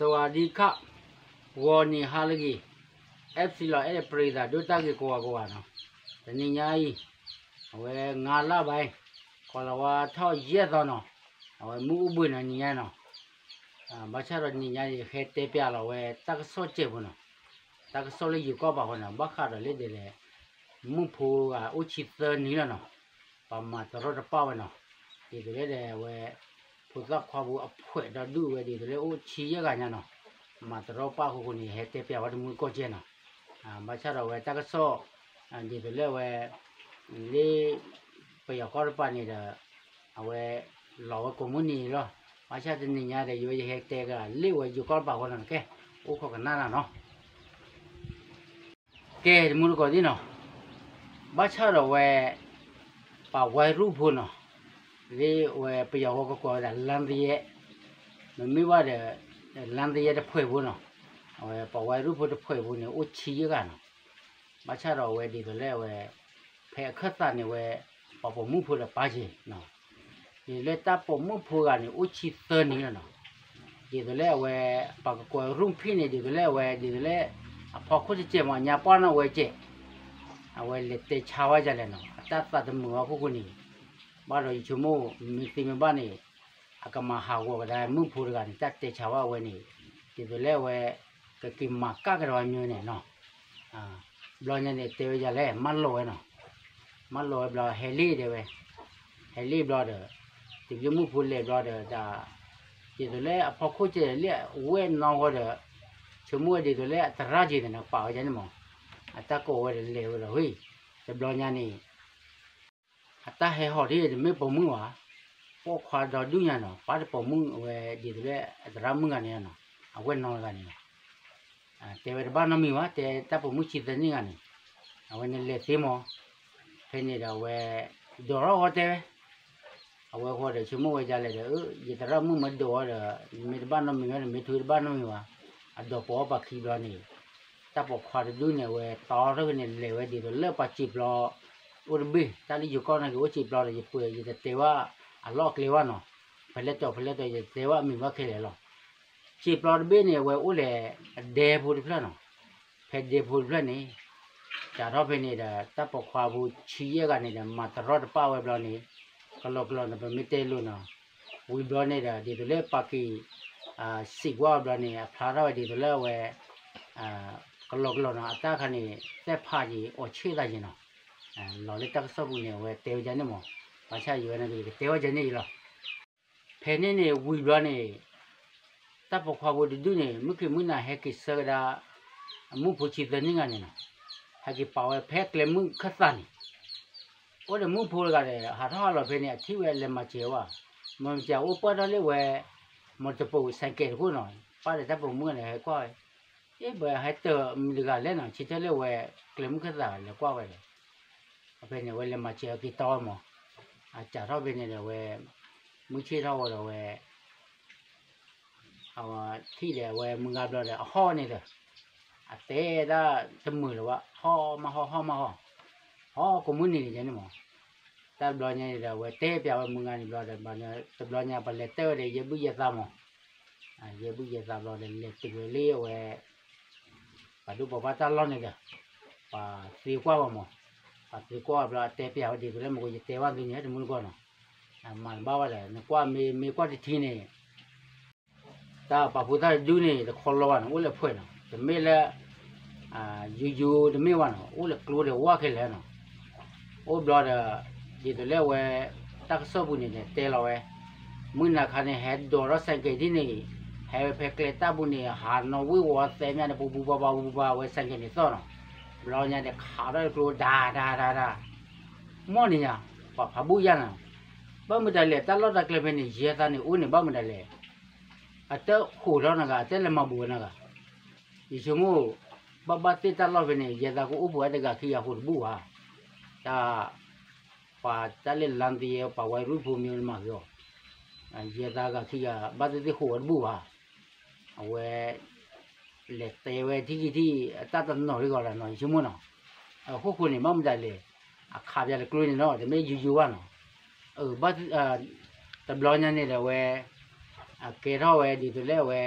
สวัสดีครับ ဂီၤနံၤဟါလၢအဂ့ၤ အဲဖ်စံလီၤအဲၣ်ပြံသးဒိၣ်တၢ်ဂ့ၤကိးဂၤကိးဂၤနီၤ, တနံၤညါအံၤ အဝဲငါးလပိုင်း ကီၤလၤဝါထီၣ်ယဲၢ်သီနီၤ, အဝဲမုၢ်အိၣ်ဘှံးနီၤနံၤညါနီၤ, ဘၣ်ဆၣ်ဒီးနံၤညါအံၤ ဟဲတဲပျးလီၤဝဲတၢ်ကစီၣ်စဲးဖိနီၤ, တၢ်ကစီၣ်လၢယိၤကီၢ်ပာ်ဃီနီၤ ဘၣ်ဃးဒီးလၢဒ်လဲၣ် မုၣ်ဖိဂၤအိၣ်ဆံသၢနံၣ်လီၤနီၤ, ပှၤမၤတရီတပါဝဲနီၤ, ဒ်သိးလၢဒီးအဝဲ ဖိသၣ်ခွါဖိအဖှဲးဒီဒူၣ်ဝဲဒ်သိးလၢအိၣ်ဆံယဲၢ်ဂၤညါနီၤ, မၤတရီတပါအဃိဃိန့ၣ် ဟဲတဲပျးဝဲတမူတကိးကဲနီၤ, ဘၣ်ဆၣ်ဒီးအဝဲတၢ်ကစီၣ် ဒ်သိးလၢအဝဲ လၢ ပယီၤကီၢ်တပၤန့ၣ်ဒီး အဝဲ လီၤဝဲကိးမုၢ်နံၤလီၤ, ဘၣ်ဆၣ်တနံၤညါဒီး ယဝဲယဟဲတဲကလၢဝဲယိၤကီၢ်တပၤဃီနီၤ ကဲ အိၣ်ခိးကနၣ်နၤနီၤ ကဲတမူတကိးသ့ၣ်နီၤ, ဘၣ်ဆၣ်ဒီးဝဲ ပှၤဝဲရူၢ်ဖိနီၤ, လၢဝဲပယီၤဝဲကကိးဝဲဒၣ် လမ်းသယဲ, မ့မ့ၢ်ဘၣ်ဒီး လမ်းသယဲတဖှဲးဖိနီၤ, အဝဲပှၤဝဲရူၢ်ဖိတဖှဲးဖိန့ၣ် အိၣ်ဆံယဲၢ်ဂၤနီၤ, ဘၣ်ဆၣ်ဒီးအဝဲဒ်သိးလၢအဝဲ ဖဲအခၢၣ်သးန့ၣ်ဝဲ ပှၤပိာ်မုၣ်ဖိဒီးပၢ်က့ၤနီၤ, ဒ်သိးလၢတၢ်ပိာ်မုၣ်ဖိဂၤန့ၣ် အိၣ်ဆံသၢနံၣ်လီၤနီၤ, ဒ်သိးလၢအဝဲ ပှၤကကိးရူၢ်ဖံၣ်န့ၣ် ဒ်သိးလၢအဝဲ ဒ်သိးလၢ အဖီခိၣ်တစဲးမး ညါပှၢ်နီၣ်ဝဲစဲး, အဝဲလဲၤတဲဆါဝဲဒ်လဲၣ်နီၤ အတၢ်သးတမုာ်အီၤအဃိဃိန့ၣ်, ဘၣ်ဒီးယဆိကမိၣ် မ့ၢ်သ့မ့ၢ်ဘၣ်န့ၣ် အကမၤဟးဂီၤကဒါမုၣ်ဖိတဂၤန့ၣ် တၢ်တဲဆါဝဲအဝဲန့ၣ်, ဒ်သိးလၢအဝဲ ကက့ၤမၤကၣ်ကဒါဝဲမ့ၢ်န့ၣ်နီၤ, ဘျီညါန့ၣ် တဲဝဲဒ်လဲၣ် မၢလီၤဝဲနီၤ, မၢလီၤဝဲဘျီ ဟဲလံတဲဝဲ, ဟဲလံဘျီဒီး တုၤလၢမုၣ်ဖိလဲၤဘျီဒီး ဒ်သိးလၢအဖီခိၣ်ကဲလၢအဝဲၢ်နီၢ်ဃီဒီး ဆိကမိၣ်ဝဲဒ်သိးလၢအသရၣ်က့ၤန့ၣ် ပာ်ဝဲဒ်န့ၣ်မး, အတၢ်ကိးဝဲဒီးလဲၤဝဲဒီး ဟ့ၣ်, တဘျီညါန့ၣ် အတၢ်ဟဲဟီၣ်ဒ်တမ့ၢ်ပိာ်မုၣ်ဘၣ်, ပိာ်ခွါဒီဒူၣ်ညါနီၤ ပၢ်တပိာ်မုၣ်ဝဲဒ်သိးလၢ အသရၣ်မုၣ်ဂၤန့ၣ်နီၤ အဝဲၢ်နီၢ်တဂၤန့ၣ်နီၤ, တဲဝဲတဘၣ်နီတမံၤဘၣ် တဲတၢ်ပိာ်မုၣ်ဆံသၢနံၣ်ဂၤန့ၣ်, အဝဲန့ၣ်လဲၤသ့မး, ဖဲန့ၣ်ဒီးအဝဲ ဒိးထီၣ်ဃီတဲဝဲ အဝဲဃီဒီးဆိကမိၣ်ဝဲဒ်လဲၣ်ဒီး ယသရၣ်မုၣ်မ့ၢ်ဒိးအီၤဒီး နမ့ၢ်တဘၣ်နီတမံၤဘၣ် နမ့ၢ်ထုတဘၣ်နီတမံၤဘၣ်, အဒိးပိာ်အီၤပာ်ခံဘျီန့ၣ်, တၢ်ပိာ်ခွါတဒူၣ်န့ၣ် အဝဲတီထီၣ်န့ၣ် လဲၤဝဲဒ်သိးလၢပှၤစံာ်ပျီ အိၣ်တဘ့ၣ် တၢ်လၢယိၤကီၢ်န့ၣ်က့ၤအိၣ်စံာ်ပျီဒီး ယပှဲၤယတတဲဝဲ အလီၢ်အကျဲဘၣ်နီၤ, ဖဲလဲၣ်တီၤဖဲလဲၣ်တီၤ ယတတဲဝဲအမံၤဘၣ်ခဲလၢာ်လီၤ, စံာ်ပျီတဘ့ၣ်န့ၣ် အဝဲအိၣ်လဲၣ် အဒဲဖိတဖျၢၣ်နီၤ, ဖဲဒဲဖိတဖျၢၣ်န့ၣ် စးထီၣ်ဖဲန့ၣ်ဒီး တၢ်ပိာ်ခွါဖိဆံယဲၢ်ဂၤန့ၣ်ဒီး မၤတရီတပါဝဲဘျီန့ၣ်, ကလီကလီန့ၣ် ပမ့ၢ်တဲလိၤနီၤ, ဝံၤဘျီန့ၣ်ဒီး ဒ်သိးလၢပှၤက့ၤ စံးကွၢ်အီၤဘျီန့ၣ် အဖျါထီၣ်ဝဲဒ်သိးလၢအဝဲ ကလီကလီနီၤ အတၢ်ခါန့ၣ် သ့ၣ်ဖးက့ၤ အီၣ်ဆ့ၣ်သးက့ၤနီၤ, လီၤလၢတၢ်ကစီၣ်ပူၤန့ၣ် အဝဲတဲဝဲဒ်န့ၣ်မး, ဘၣ်ဆၣ်ယဝဲန့ၣ်က့ၤ ကတဲဝဲဒ်န့ၣ်အံၤလီၤ. ဖဲန့ၣ်န့ၣ် ဝံၤဘျီန့ၣ် တၢ်ပိာ်ခွါဖိတဒူၣ်န့ၣ် မုၢ်ခံမုၢ်နၤဟဲက့ၤဆၢကဒါ အမုၣ်ဖိဆံသၢနံၣ်ဂၤန့ၣ်နီၤ, ဟဲက့ၤပာ်ဝဲဖဲကျဲမုၢ်ခၢၣ်သးန့ၣ်, အိၣ်ဒီးမုၣ်ဖိတဂၤဒီး ဟးထီၣ်ဟးလီၤဖဲန့ၣ် အထံၣ်ဝဲလဲၤမၤစၢၤဝဲ, မၤစၢၤအိၣ်ပှၢ်ထီၣ်လၢဝဲ မီတပိာ် ဆိုင်ကယ် တခိၣ်နီၤ, ပၢ်ဒီးတၢ်ပိာ်မုၣ်န့ၣ် ဟဲကွၢ်ဝဲ, အ့ၣ် ပှၤဟဲတၢၢ်မတၤတဂၤလဲၣ်နီၤ, ဆၢထၢၣ်လၢဝဲ ကျဲမုၢ်ခၢၣ်သးလဲၤကွၢ်ဝဲဒီး, ဖဲန့ၣ် အဝဲလဲၤမၤစၢၤအက့ၤတီဝဲမး, အစးထီၣ်ဖဲန့ၣ်ဒီးဝဲ မုၢ်ဆ့ၣ်ထီၣ်ဝဲဒီးဝဲ အထံၣ်ဒီးအဝဲမုၢ်ဂၤဘျီဒီး အဟီၣ်န့ၣ်ဒီး အတဲဒၣ်တမုာ်လၢၤဘၣ်, ဟီၣ်မးဟီၣ် ဟီၣ်မးဟီၣ်, ဟီၣ်ကိးမုၢ်နံၤန့ၣ်န့ၣ်မး, တၢ်တဘျီညါန့ၣ်ဒီး အဝဲတဲပျးဝဲမုၢ်ဂၤန့ၣ်ဘျီဒီး တဘျီညါပလဲၤတဲဝဲဒီး ယဲၢ်ဘုၣ်ယဲၢ်သးမး, ယဲၢ်ဘုၣ်ယဲၢ်သးဘျီဒီး လဲၤတုၤဝဲလၢအဝဲ ပှၤဒိၣ်ပှၤပှၢ်တၢ်လီၢ်န့ၣ်ဒီး ပှၤသ့ကွၢ်ဝဲမး, ပှၤသ့ကွၢ်ဝဲဘျီ အတဲပျးဝဲဒ်သိးလၢမ့ၢ်ကယတဲဝဲသုန့ၣ် တမူတကိးနီၤ, မၤတဘၣ်ဘၣ်ဒီး နကွၢ်မ့ၢ်မ့ၢ်ကွၢ်တထံန့ၣ် တၢ်ပာ်ဖှိၣ်သၣ်တဒူၣ်န့ၣ် တခီလီၤဘၣ်နီၤ အိၣ်လၢဖှဲးနီၤ တမ့ၢ်လၢ ယိယိတမ့ၢ်ဘၣ်နီၤ အိၣ်လၢကျိဒီးဝၣ်ခဲလၢာ်နီၤ, အိၣ်ဘျီဒီး ဒ်သိးလၢအဝဲ တၢ်ကစီၣ်ပူၤန့ၣ်ဒီး တဲလီၤဝဲ မုၢ်နၤခါန့ၣ် ဟဲဒိးထီၣ် ဆိုင်ကယ် ဒ်န့ၣ် ဟဲဝဲဖဲကျဲတၢ်ပူၤန့ၣ် ဟးနီၣ်ဝ့ၢ်ဝီသဲမးန့ၣ် ပူၤပူၤပၤပၤပူၤပၤ အဝဲ ဆိုင်ကယ် န့ၣ်သီၣ်နီၤ, ဘျီညါဒီးခးထီၣ်ကျိဒၣ်ဒၣ်ဒၣ်ဒၣ်, မီၢ်န့ၣ်ညါ ပှၤဖးဘူၣ်ယါနီၤ, ဘၣ်မတၤလဲၣ် တၢ်လီၢ်တၢ်ကျဲဖဲန့ၣ် ယဲသးန့ၣ်အိၣ်န့ၣ် ဘၣ်မတၤလဲၣ် အတဟူးထီၣ်နဂၤ အတလဲၤမၤဘူးနဂၤ, ယဆိကမိၣ် ဘၣ်ဘၣ်သ့ၣ်တၢ်လီၢ်ဖဲန့ၣ် ယဲသးကအိၣ်ပှဲၤတဂၤခံဂၤဃိတဘူၣ်ဘၣ်, တၢ် ပှၤတၢ်လၢ လမ်းသယဲ ပှၤဝဲရူၢ်ဖိမ့ၢ်မၤဂ့ၤအီၤ, ယဲသးဂၤခံဂၤ ဘၣ်သ့ၣ်သ့ၣ်ဃိးဝဲတဘူၣ်ဘၣ်, အဝဲ လဲၤတဲဝဲထံၣ်ကံထံၣ် အတၢ်တနီၤရံၣ်ဂီၤလၢနီၤ ယဆိကမိၣ်နီၤ, အခိၣ်ဃိန့ၣ် ဘၣ်မတၤလဲၣ်, အခးပၠးတကျိန့ၣ်နီၤ တမ့ၢ်ယိယိဘၣ်နီၤ, ဘၣ် တဘျီညါန့ၣ်ဒီးအဝဲ အကဲထီၣ်ဝဲဒ်သိးလၢအဝဲ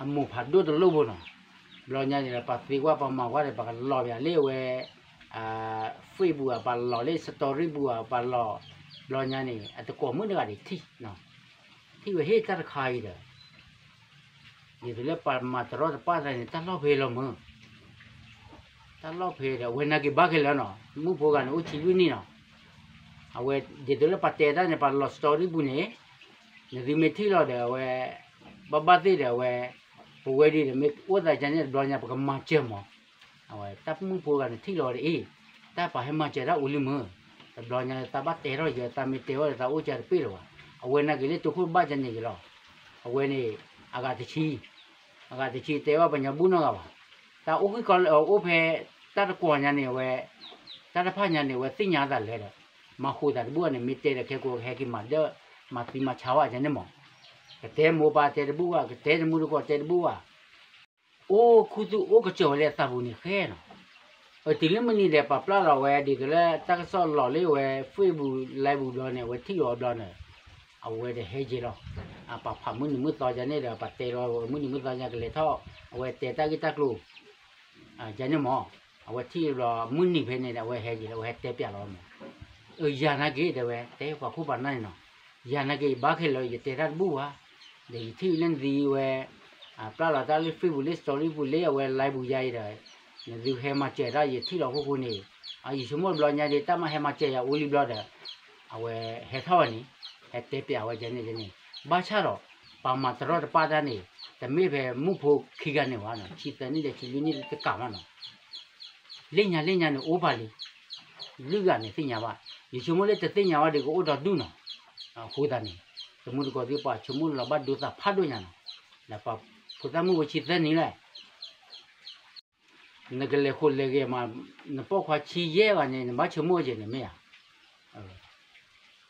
အမိၢ်ဖးဒိၣ်တလိၣ်ဖိနီၤ, ဘျီညါန့ၣ်ဒီး ပှၤသ့ကွၢ်ပှၤမၤကွၢ်ဒီး ပှၤကလီၤပၠးလၢအဝဲ Facebook ဧါ ပှၤလီၤလၢ story ပူၤဧါ ပှၤလီၤ, ဘျီညါန့ၣ် အတကိးမုၣ်တဂၤဒံးထံၣ်, ထံၣ်ဝဲဟ့ၣ်တၢ်တခါအံၤဒီး ဒ်သိးလၢပှၤမၤတရီတပါတၢ်န့ၣ် တၢ်လီၢ်ဖဲလီၤမုၢ်, တၢ်လီၢ်ဖဲဒီး အဝဲနာ်က့ၤဘၣ်ခဲလၢာ်နီၤ, မုၣ်ဖိဂၤန့ၣ် အိၣ်ဆံလွံၢ်နံၣ်နီၤ, အဝဲဒ်သိးလၢပှၤတဲတၢ်န့ၣ် ပှၤလီၤ story ပူၤန့ၣ်, နသုမ့ၢ်ထံၣ်လီၤဒီးအဝဲ ဘၣ်ဘၣ်သ့ၣ်ဒီးအဝဲ ပဝဲဒ်ဒီးမ့ၢ်အိၣ်သးဒ်န့ၣ် တဘျီညါ ပကမၤစၢၤမး, အဝဲတၢ်မုၣ်ဖိဂၤန့ၣ်ထံၣ်လီၤဝဲဒ်အံၤ, တၢ်ပှၤဟဲမၤစၢၤတၢ်အိၣ်လံမုၢ်, တဘျီညါသးဘၣ်တဲထီၣ်ယဲ သးမ့ၢ်တဲဝဲဒီး သးအိၣ်ကတပ့ၢ်လၢၤဘၣ်, အဝဲနာ်က့ၤလၢတိခိၣ်ဘၣ်ဒ်န့ၣ်က့ၤလီၤ, အဝဲန့ၣ် အဂၤတဆံ အဂၤတဆံတဲဘၣ်ပှၤညီဘူၣ်နီတဂၤဘၣ်, တၢ်အိၣ်ဃံကီလၢအအိၣ်ဖဲ တၢ်တကွီၤညါန့ၣ် အဝဲ တၢ်တဖၣ်ညါန့ၣ် အဝဲသ့ၣ်ညါသးလဲၣ်ဒီး မၤဃိသးတဘူၣ်ဘၣ်န့ၣ် မ့ၢ်တဲဒီးခဲကိးကဟဲက့ၤမၤဒၢၣ် မၤသံမၤဆါဝဲဒ်န့ၣ်မး, ကတဲမိၢ်ပၢ်တဲတဘူၣ်ဘၣ် ကတဲတမူတကိးတဲတဘူၣ်ဘၣ်, အိၣ်ခူသူၣ်အိၣ်ကစၢၢ်ဝဲလၢအသးပူၤန့ၣ်ဃဲနီၤ, တုၤလၢမုၢ်နံၤဒီး ပာ်ဖျါလီၤဝဲဒ်သိးလၢတၢ်ကစီၣ်လီၤလၢဝဲ Facebook လၢပူၤဘျီန့ၣ် အဝဲထံၣ်လီၤဘျီန့ၣ် အဝဲဒီးဟဲက့ၤလီၤ, ပာ်ဖးမုၢ်နံၤမုၢ်သီဒ်န့ၣ်ဒီး ပာ်တဲလီၤဝဲမုၢ်နံၤမုၢ်သီညါကလဲၤထီၣ် အဝဲတဲတၢ်ဂ့ၢ်တၢ်ကျိၤ ဒ်န့ၣ်မး, အဝဲထံၣ်ဘျီမုၢ်နံၤဖဲန့ၣ်ဒီး အဝဲဟဲက့ၤလီၤ အဝဲဟဲတဲပျးလီၤမး, အယၤနာ်က့ၤတဲဝဲ တဲပှၤခိၣ်ပှၤနၢ်န့ၣ်နီၤ, ယၤနာ်က့ၤဘၣ်ခဲလၢာ် ယတဲတၢ်တဘူၣ်ဘၣ်, ဒီးယထံၣ်လၢနသံဝဲ ပျၢ်လီၤတၢ်လၢ Facebook လၢ story ပူၤလၢအဝဲ live ပူၤယါအံၤဒီး နသုဟဲမၤစၢၤတၢ်ယထံၣ်လီၤအခိၣ်ဃိန့ၣ်, ယဆိကမိၣ်တဘျီညါဒီး တၢ်မ့ၢ်ဟဲမၤစၢၤယၤအိၣ်လံဘျီဒီး အဝဲဟဲထီၣ်ဝဲန့ၣ်, ဟဲတဲပျးဝဲဒ်န့ၣ်ဒ်န့ၣ်, ဘၣ်ဆၣ်ဒီး ပှၤမၤတရီတပါတၢ်န့ၣ် တမ့ၢ်ဖဲမုၣ်ဖိခံဂၤန့ၣ်ဘၣ်နီၤ, ဆံသၢနံၣ်ဒီးဆံလွံၢ်နံၣ်တကးဘၣ်နီၤ လၢညါလၢညါန့ၣ်အိၣ်ဖးလံ, လွံၢ်ဂၤန့ၣ်သ့ၣ်ညါဘၣ်, ယဆိကမိၣ်လၢတသ့ၣ်ညါဘၣ်ဒီးကအိၣ်ဒီဒူၣ်နီၤ, အဃိသတးန့ၣ် တမူတကိးသ့ၣ်ပှၤဆိကမိၣ်လီၤဘၣ်ဒိသးဖးဒိၣ်ညါနီၤ, ဒီးပှၤဖိသၣ်မုၣ်ဝဲဆံသၢနံၣ်လဲၣ် နကလဲၤဃိလဲၤဂဲၤမး, နပိာ်ခွါဆံယဲၢ်ဂၤန့ၣ် နဘၣ်ဆိကမိၣ်က့ၤန့ၣ်မ့ၢ်ဧါ,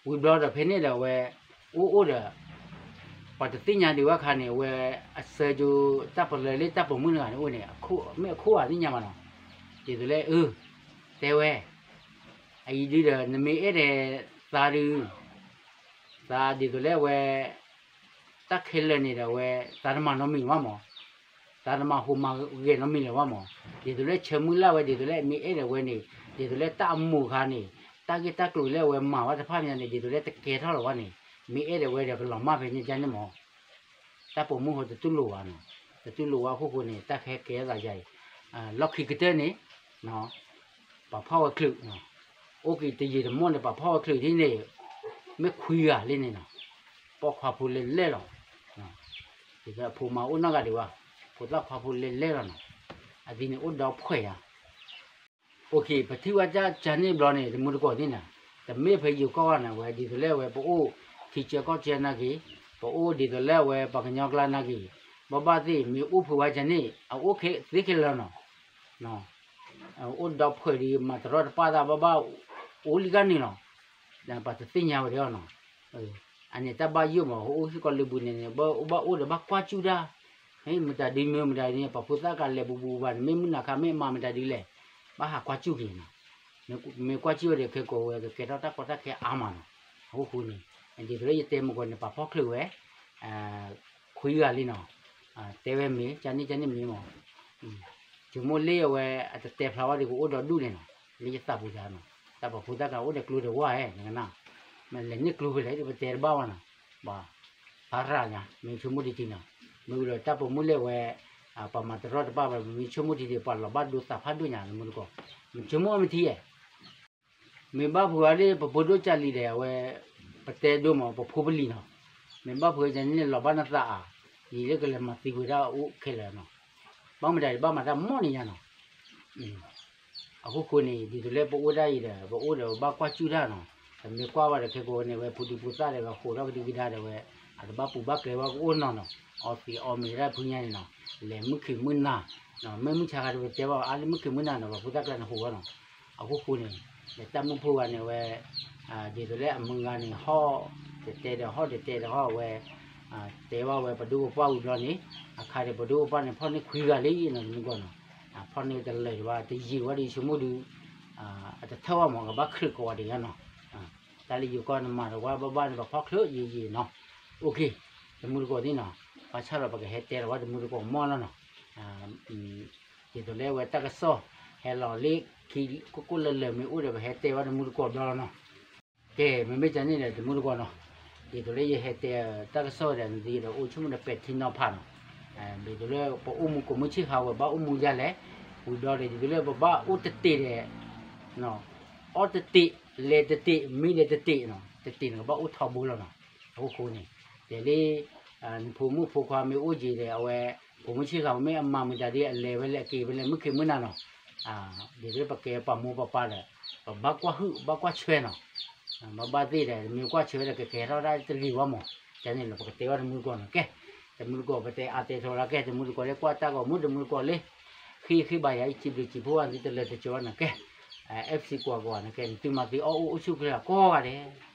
ဝံၤဘျီဒီးဖဲန့ၣ်ဒီးအဝဲ အိၣ်အိၣ်ဒီး ပှၤတသ့ၣ်ညါဒံးဝဲအခါန့ၣ် အဝဲအဆၢကၠိ တၢ်ပလၢၤလၢတၢ်ပိာ်မုၣ်တဂၤန့ၣ်အိၣ်န့ၣ် မ့ၢ်အခိၣ်ဂၤသ့ၣ်ညါမးနီၤ, ဒ်သိးလၢအ တဲဝဲ အအံၤဒုဒီး နမ့ၢ်အဲၣ်ဒိးသးဒု သးဒ်သိးလၢအဝဲ တၢ်ခဲလၢာ်န့ၣ်ဒီးအဝဲ သးတမၤနီတမံၤဘၣ်မး, သးတမၤဟူးမၤဂဲၤနီတမံၤလၢၤဘၣ်မး, ဒ်သိးလၢဆၢမုၢ်လၢ်ဝဲ ဒ်သိးလၢအမ့ၢ်အဲၣ်ဒိးဝဲန့ၣ် ဒ်သိးလၢတၢ်အမိၢ်အခါန့ၣ် တၢ်ဂ့ၢ်တၢ်ကျိၤလၢအဝဲမၤဝဲတဖၣ်မးန့ၣ် ဒ်သိးလၢတကဲထီၣ်လၢၤဘၣ်န့ၣ် မ့ၢ်အဲၣ်ဒိးဝဲဒီးကလီၤမၢ်ဖဲန့ၣ်ဒ်န့ၣ်မး တၢ်ပိာ်မုၣ်ဟိတတူၢ်လိာ်ဝဲနီၤ, တတူၢ်လိာ်ဝဲအခိၣ်ဃိန့ၣ် တၢ်ကဟဲကဲထီၣ်သးယါအံၤ, လီၢ်ခံကတၢၢ်န့ၣ် ပှၤဖီၣ်ဝဲချုး, အိၣ်က့ၤတယံာ်တမီၢ်န့ၣ် ပှၤဖီၣ်ဝဲချုးဒ်န့ၣ် မ့ၢ်ခွံဂၤလံန့ၣ်နီၤ, ပိာ်ခွါဖိလဲၣ်လဲၣ်လီၤ, ဒ်သိးအဖိမါအိၣ်နီတဂၤဒံးဘၣ်, ဖိသၣ်ခွါဖိလဲၣ်လဲၣ်လီၤနီၤ, အသံန့ၣ်အိၣ်ဒီဖှဲးယါ ပထံၣ်ဝဲဒၣ်ကန့ၣ်ဘျီန့ၣ် တမူတကိးသ့ၣ်န့ၣ်, တမ့ၢ်ဖဲယိၤကီၢ်ဂၤန့ၣ် အဝဲဒ်သိးလၢအဝဲပအိၣ်ထံဆၢကီၢ်ဆၢနာ်က့ၤ, ပအိၣ်ဒ်သိးလၢအဝဲပှၤကညီကျါနာ်က့ၤ, ဘၣ်ဘၣ်သ့ၣ်မ့ၢ်အိၣ်ဖှိၣ်ဝဲကန့ၣ် အအိၣ်သ့ခဲလၢာ်နီၤ, အိၣ်ဒီဖှဲးဒံးမၤတရီတပါသးဘၣ်ဘၣ်, အိၣ်လံကန့ၣ်လီၤ, ပှၤတသ့ၣ်ညါဝဲဒၣ်နီၤ အန့ၣ်တၢ်ဘၣ်ယိၣ်မး အိၣ်စ့ၢ်ကီးလၢပူၤန့ၣ်န့ၣ် ဘၣ်အိၣ်ဒီးဘၣ်ကွၢ်စူၣ်တၢ်, မတၤဒုမ့ၢ်မတၤဒုန့ၣ် ပှၤဖိသၣ်ကလဲၤဘူးဘူးဘၣ်န့ၣ် မ့ၢ်မုၢ်နၤခါမ့ၢ်မၤမတၤဒုလဲၣ်, ဘၣ်ဟးကွၢ်စူၣ်က့ၤနီၤ, မ့ၢ်ကွၢ်စူၣ်ဒီးခဲကိးဝဲကကဲထီၣ်တၢ်ကီတၢ်ခဲအါမးနီၤ, အဃိဃိန့ၣ် ဒ်သိးလၢယတဲမုၢ်ကီၢ်န့ၣ် ပှၤဖီၣ်ချုးဝဲ ခွံဂၤလံနီၤ, တဲဝဲမ့ၢ် ကန့ၣ်ကန့ၣ်မ့ၢ်မး, ဆိကမိၣ်လၢအဝဲအတတဲဖျါဝဲဒီး ကအိၣ်ဒီဒူၣ်န့ၣ်နီၤ, လၢယသးပူၤတၢ်နီၤ, တၢ်ပှၤဖိသၣ်ကအိၣ်ဒီးကျိတဝၢ်ဧဲ နကနၣ်, မ့ၢ်လဲၤန့ၢ်ကျိဖဲလဲၣ်ဒီးပတဲတဘၣ်ဝဲနီၤ, ဘၣ် ဖးရၤညါ မ့ၢ်ဆိကမိၣ်တထံၣ်နီၤ, မ့ၢ်ဝံၤဒီးတၢ်ပိာ်မုၣ်လၢအဝဲ ပှၤမၤတရီတပါဘၣ် မ့ၢ်ဆိကမိၣ်တထံၣ်ဒီး ပှၤလီၤဘၣ်ဒိသးဖးဒိၣ်ညါ နမုၢ်တကိး, မ့ၢ်ဆိကမိၣ်အမထံၣ်ဧဲ မ့ၢ်ဘၣ်ဖုးအီၤလၢပဖိဒိၣ်ကၢ်လံၤဒီး အဝဲ ပတဲဒိၣ်မး ပဖိပလံၤနီၤ, မ့ၢ်ဘၣ်ဖုးအီၤန့ၣ်လီၤဘၣ်နသးအါ, ယံာ်လၢကလဲၤမၤသံဝဲဒၣ်အိၣ်ခဲလၢာ်နီၤ, ဘၣ်မတၤဒံးဘၣ်မၤတၢ်မီၢ်န့ၣ်ညါနီၤ, အဃိဃိန့ၣ် ဒ်သိးလၢပအိၣ်ဒၣ်အံၤဒီး ပအိၣ်ဒီးပဘၣ်ကွၢ်စူၣ်တၢ်နီၤ, ပမ့ၢ်ကွၢ်ဝဲဒီးခဲကိးန့ၣ် ဝဲဖိဒံဖိသၣ်ဒီး ဂၤဃိးထီၣ်ကဒုကဒါဒီးဝဲ အတဘၣ်ပူၤဘၣ်ကျဲဝဲကအိၣ်နီၤနီၤ, အီသံးအီမ့ၤဒၣ်ဖုညါန့ၣ်နီၤ, လဲၤမုၢ်ခံးမုၢ်နၤ, မ့ၢ်မုၢ်ဆါခါတပတဲဘၣ် အါလၢမုၢ်ခံးမုၢ်နၤနီၤ ပှၤဖိသၣ်ကျါန့ၣ်ဃိးဝဲနီၤ, အဃိဃိန့ၣ် ဒီးတၢ်မုၣ်ဖိဂၤန့ၣ်ဝဲ ဒ်သိးလၢအမုၢ်ဂၤန့ၣ် ဟီၣ်တတဲဒီးဟီၣ်တတဲဒီးဟီၣ်ဝဲ, တဲဘၣ်ဝဲပဒိၣ်ပပှၢ်ဝံၤဘျီန့ၣ်, အခါဒီးပဒိၣ်ပပှၢ်န့ၣ် ဖီၣ်န့ၢ်ခွံဂၤလံနီၤ တမုၢ်ဂီၢ်နီၤ, ဖီၣ်န့ၢ်တလၢာ်ဒံးဘၣ် တယံာ်ဝဲဒီးယဆိကမိၣ်ဒုး အတထၢၣ်ဘၣ်မး ကဘၣ်ချုးကိးဂၤဒဲးညါနီၤ, တၢ်လၢယိၤကီၢ်နမၤတဝၢ်ဘၣ်ဘၣ်န့ၣ် ပှၤဖီၣ်ချုးယံာ်ယံာ်နီၤ, အိၣ်ခ့, တမုၢ်တကိးသ့ၣ်နီၤ ဘၣ်ဆၣ်ဒီးပကဟဲတဲလီၤဝဲတမူတကိးမီၢ်လီၤနီၤ. ဒ်သိးလၢအဝဲတၢ်ကစီၣ် ဟဲလီၤလၢခံကိၢ်ကိၢ်လၢၤလၢၤမ့ၢ်အိၣ်ဒီး ပဟဲတဲဝဲတမူတကိးဘျီလီၤနီၤ. ကဲ မ့မ့ၢ်ကန့ၣ်ဒီးတမူတကိးနီၤ, ဒ်သိးလၢယဟဲတဲတၢ်ကစီၣ်ဒီး နသုဒီးအိၣ်ဆိကမိၣ်ဒီးပဲာ်ထံနီၤဖးနီၤ. ဒ်သိးလၢပအိၣ်မူကိးမုၢ်ဆ့ၣ်ဃာ်ဝဲ ဘၣ်အိၣ်မူယါလဲၣ်, ဝံၤဘျီဒီး ဒ်သိးလၢပဘၣ်အိၣ်တတ့ၢ်ဒီး အီၣ်တတ့ၢ်, လဲၤတတ့ၢ်, မံဒီးတတ့ၢ်နီၤ, တတ့ၢ်န့ၣ်ကဘၣ်အိၣ်ထီဘိလီၤနီၤ. အဃိန့ၣ် တဲလၢ နဖိမုၣ်ဖိခွါမ့ၢ်အိၣ်က့ၤဒီး အဝဲ ကိးမုၢ်ဆ့ၣ်ဃာ်မ့ၢ်အမၤမုာ်တၢ်ဒီး အလဲၤဝဲလဲၤက့ၤဝဲလဲၤမုၢ်ခ့မုၢ်နၤနီၤ. ဒ်သိးလၢပကဲပှၤမိၢ်ပှၤပၢ်ဒီး ပဘၣ်ကွၢ်ဟုၣ်ဘၣ်ကွၢ်ဆွဲနီၤ. မ့ၢ်ဘၣ်သ့ၣ်ဒီး မ့ၢ်ကွၢ်ဆွဲဒီး ကကဲထီၣ်ဒၣ်တဂ့ၤဝဲမး. ကန့ၣ်လီၤ ပကတဲဝဲတမူတကိးနီၤ. ကဲ တမူတကိး ပတဲအါတဲထီၣ်လၢကဲ တမူတကိးလၢကွၢ်တၢ်ဂီၤမူ တမူတကိးလၢ ဃ့ဃ့ဘၣ်ယၤ စံးဘျုးစံးဖှိၣ်ဝဲသုတလၢတကီဘၣ်နီၤ. ကဲ FC ကွၢ်ကွၢ်နီၤ ကဲ နသုမၤသုအီၣ်အိၣ်အိၣ်ဆူၣ်ချ့ကိးဂၤဒဲး